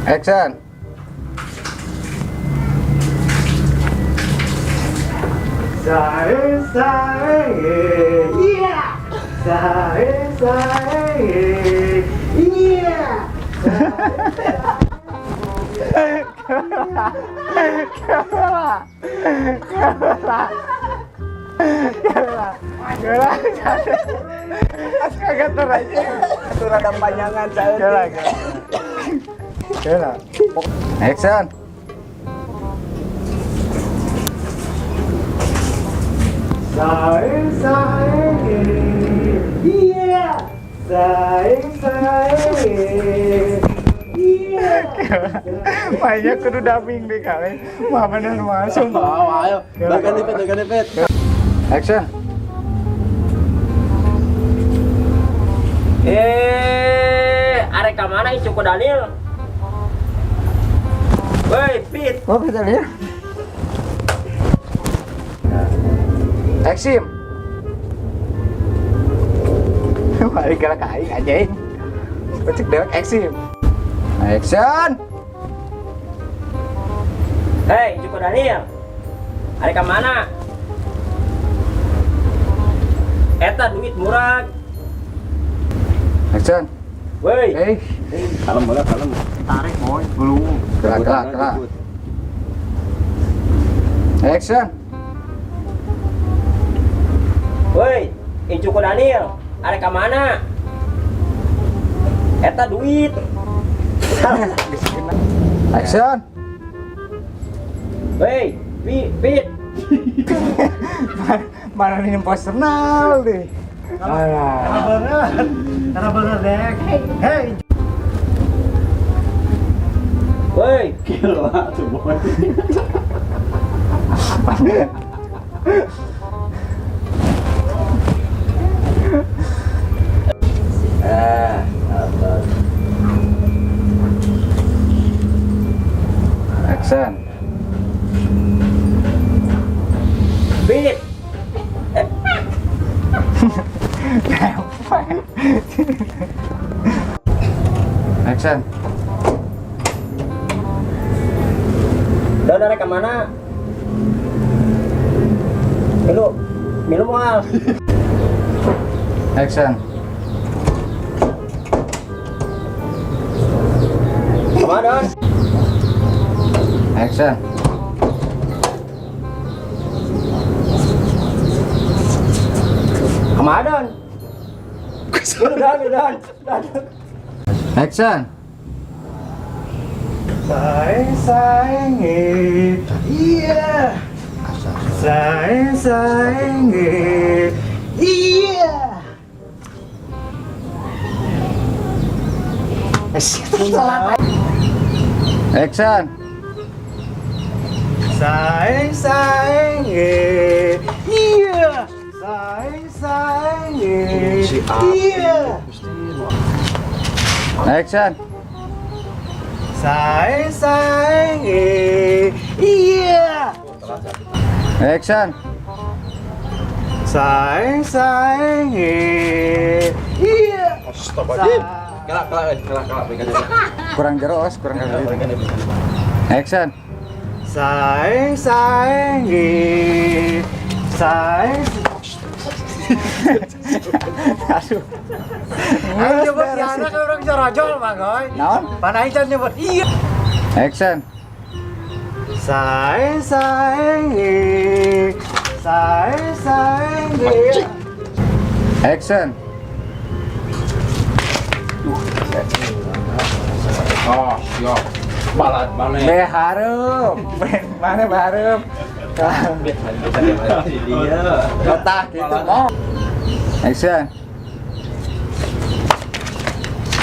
Action. Sae sae, iya. Sae sae, iya. Kela. Kela. Kela. Kela. Astaga aja. Atuh rada panjangan saeutik. Kela. Kela. Action. Sae sae, iya. Sae sae, iya. Mainnya kudu dubbing deh kali. Mah bener mah sumpah. Oh, ayo. Bahkan dipet, bahkan dipet. Action. Eh, arek ka mana ieu Cuko Daniel? Woi, Pit. Oh, kita lihat. Eksim. Balik ke aing anjing. Cek dewek eksim. Action. Hei, Cuko Daniel. Arek ka mana? Eta duit murah. Action. Woi, Eh, Kalem bola, kalem. Tarik boy, belum. kelak kelak kelak. Action. Woi, Cuko Daniel. Arek ka mana? Eta duit. Action. Woi, Pit, Pit. Mana nih personal deh. Alah. Karena bener, karena bener dek. Hei, Woi, Gila tuh boy. Eh, apa? Action. Pit. Action. Don arek ka mana? Milu, milu moal. Action. Kemana, Don? Action. Kemana, Don? Milu, Don, milu, Don. Don. Action. Sae sae, iya. Sae sae, iya. Action. Sae sae, iya. Sae sae, iya. Action. Sae sae, iya. Action. Sae sae, iya. Astagfirullahaladzim. Kelak, kelak, eh, kelak, kelak, berikan aja. Kurang jeros, kurang jeros. Berikan aja, berikan aja. Action. Sae sae, sae. Aduh. Ayo nyebut si anak orang jorojol mah goy. Naon? Panai can nyebut iya. Action. Sae sae, sae sae. Action. Oh, siap. Balat mana? Be hareup. Mana hareup? Dia. Otak gitu mau. Action.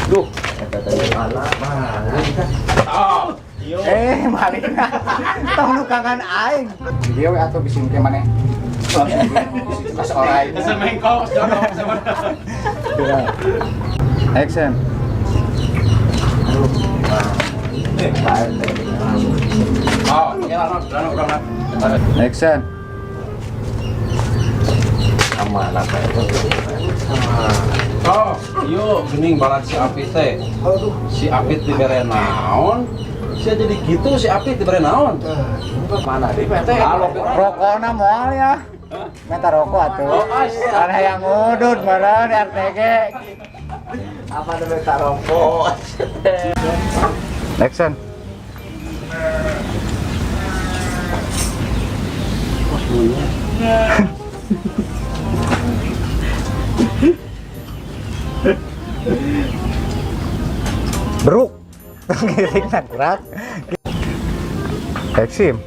Duh, eta tadi balat mana? Oh, Eh, maling. Tong nu kangen aing. Dia we atuh bisin ke maneh. Pas orai. Semengkok, jorok sama. Action. Oh, ya lah, lah, lah, lah. Action. Sama lah, kayak gitu. Oh, yuk gening balad si Apit teh. Si Apit dibere naon? Sia jadi gitu si Apit dibere naon? Mana di PT? Halo, Rokona moal ya. Minta rokok atuh. Oh, as. Karena yang ngudut meureun RTG. Apa ada minta rokok? Action. Beruk. Giring kurang. Eksim.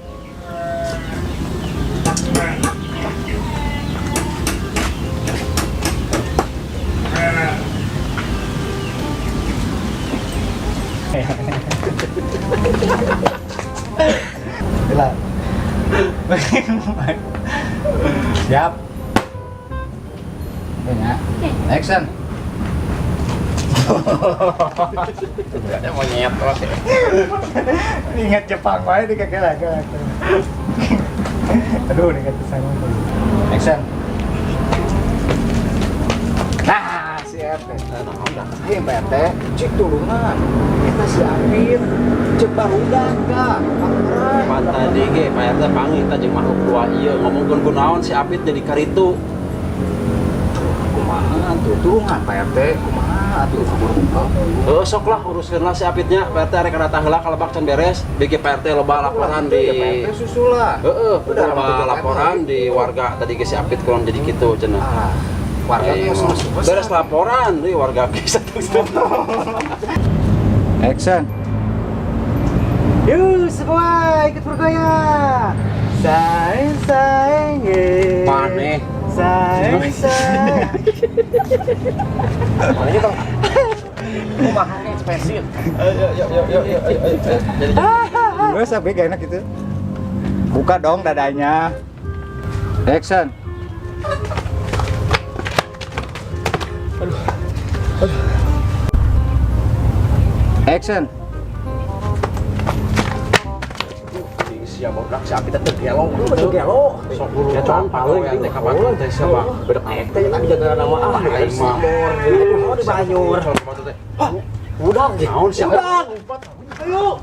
Gila. Siap. Ini ya. Action. Ada monyet terus. Ingat Jepang wae di kaki lagi. Aduh, ingat Jepang. Action. Nah, si RT. Ayo Pak RT, cik tulungan. Eta si Apit, cek barudak ka. Pan tadi ge Pak RT panggih tah jeung makhluk dua ieu ngomongkeun kunaon si Apit jadi karitu. Kumaha tuh tulungan Pak RT, kumaha tuh keburu. Heuh sok lah uruskeun lah si Apitnya. Pak RT arek datang heula ka lebak can beres. Bigi Pak RT loba laporan di Pak RT susulah. Heeh, Udah, loba rambut laporan di warga tadi ge si Apit kunaon jadi kitu cenah. Ah, warga Ayo. geus masuk. Beres laporan di warga ge satu. Action. Yuk semua ikut bergoyang. Saing saing ye. Maneh. Saing saing. Mana gitu? Kumaha ekspresif. Ayo yo yo yo yo ayo. Jadi Gue sampai gak enak gitu. Buka dong dadanya. Action. Action. Siapa budak si Apit teh gelo. Lu gelo. Sok lulucon pagawean teh ka batur teh siapa. Budak aing teh tadi jaga nama ah Aing mah. Oh di Banyur. Sok batur teh. Budak Naon sih? Budak. Ayo.